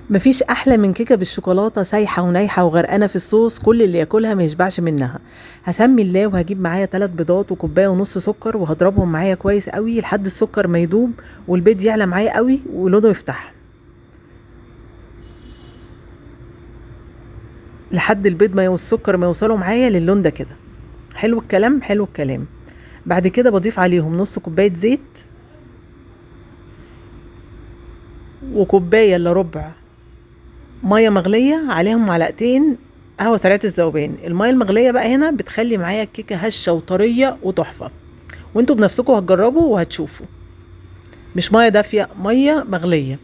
مفيش احلى من كيكة بالشوكولاته سايحه ونايحه وغرقانه في الصوص، كل اللي ياكلها ما يشبعش منها. هسمي الله وهجيب معايا 3 بيضات وكوبايه ونص سكر، وهضربهم معايا كويس قوي لحد السكر ما يدوب والبيض يعلى معايا قوي ولونه يفتح، لحد البيض ما والسكر ما يوصلوا معايا للون ده كده. حلو الكلام، حلو الكلام. بعد كده بضيف عليهم نص كوباية زيت وكوبايه الا ربع مية مغليه، عليهم معلقتين قهوة سريعة الذوبان. المية المغليه بقى هنا بتخلي معايا الكيكه هشه وطريه وتحفه، وانتوا بنفسكم هتجربوا وهتشوفوا. مش مية دافيه، مية مغليه.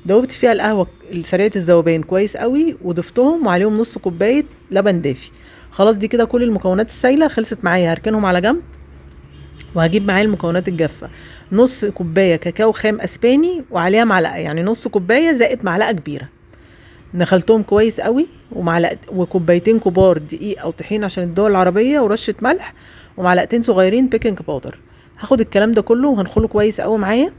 دوبت فيها القهوة سريعة الذوبان كويس قوي وضفتهم، وعليهم نص كوباية لبن دافي. خلاص دي كده كل المكونات السايله خلصت معايا، هركنهم على جنب. وهجيب معايا المكونات الجافه، نص كوباية كاكاو خام اسباني وعليها معلقه، يعني نص كوباية زائد معلقه كبيرة. نخلتهم كويس قوي، ومعلقة وكوبايتين كبار دقيق او طحين عشان الدول العربية، ورشه ملح، ومعلقتين صغيرين baking powder. هاخد الكلام ده كله وهنخله كويس قوي معايا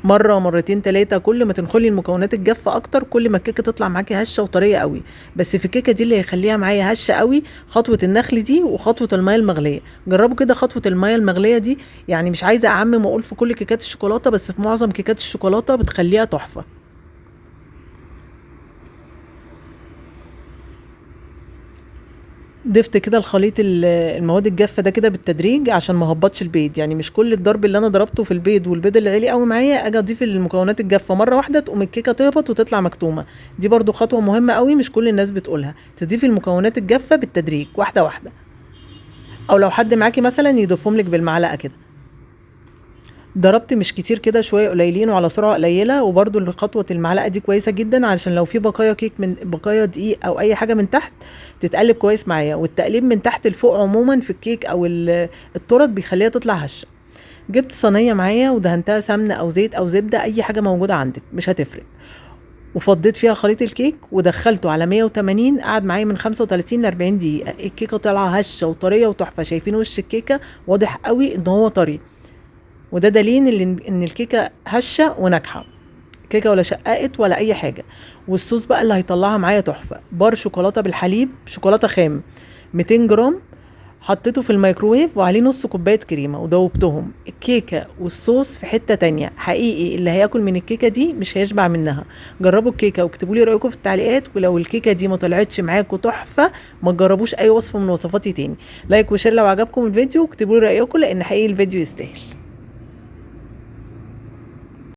مرة مرتين تلاتة. كل ما تنخلي المكونات الجافه اكتر كل ما الكيكه تطلع معاكي هشه وطريه قوي. بس في الكيكه دي اللي هيخليها معايا هشه قوي خطوة النخل دي وخطوه المية المغليه. جربوا كده خطوة المية المغليه دي، يعني مش عايزه اعمم واقول في كل كيكات الشوكولاتة، بس في معظم كيكات الشوكولاتة بتخليها تحفة. ضفت كده الخليط المواد الجافه ده كده بالتدريج عشان ما هبطش البيض، يعني مش كل الضرب اللي انا ضربته في البيض والبيض اللي عالي قوي معايا اجي اضيف المكونات الجافه مرة واحدة تقوم الكيكه تهبط وتطلع مكتومة. دي برضو خطوة مهمة قوي مش كل الناس بتقولها، تضيفي المكونات الجافه بالتدريج واحدة واحدة، او لو حد معاكي مثلا يضيفهم لك بالمعلقه كده. ضربت مش كتير كده، شوية قليلين وعلى سرعة قليله. وبرده خطوة المعلقة دي كويسة جدا علشان لو في بقايا كيك من بقايا دقيق او اي حاجة من تحت تتقلب كويس معايا. والتقليب من تحت لفوق عموما في الكيك او التورت بيخليها تطلع هشه. جبت صينية معايا ودهنتها سمنه او زيت او زبدة، اي حاجة موجودة عندك مش هتفرق، وفضيت فيها خليط الكيك ودخلته على 180. قعد معايا من 35 ل 40 دقيقة. الكيكه طالعه هشه وطريه وتحفه. شايفين وش الكيكه واضح قوي ان هو طري، وده دليل ان الكيكه هشه وناجحة، كيكة ولا شققت ولا اي حاجة. والصوص بقى اللي هيطلعها معايا تحفة، بار شوكولاتة بالحليب، شوكولاتة خام 200 جرام، حطيته في الميكروويف وعليه نص كوباية كريمة ودوبتهم. الكيكه والصوص في حتة تانية حقيقي، اللي هياكل من الكيكه دي مش هيشبع منها. جربوا الكيكه واكتبوا لي رايكم في التعليقات، ولو الكيكه دي ما طلعتش معاكم تحفة ما تجربوش اي وصفه من وصفاتي تاني. like و share لو عجبكم الفيديو، واكتبوا لي رايكم لان حقيقي الفيديو يستاهل.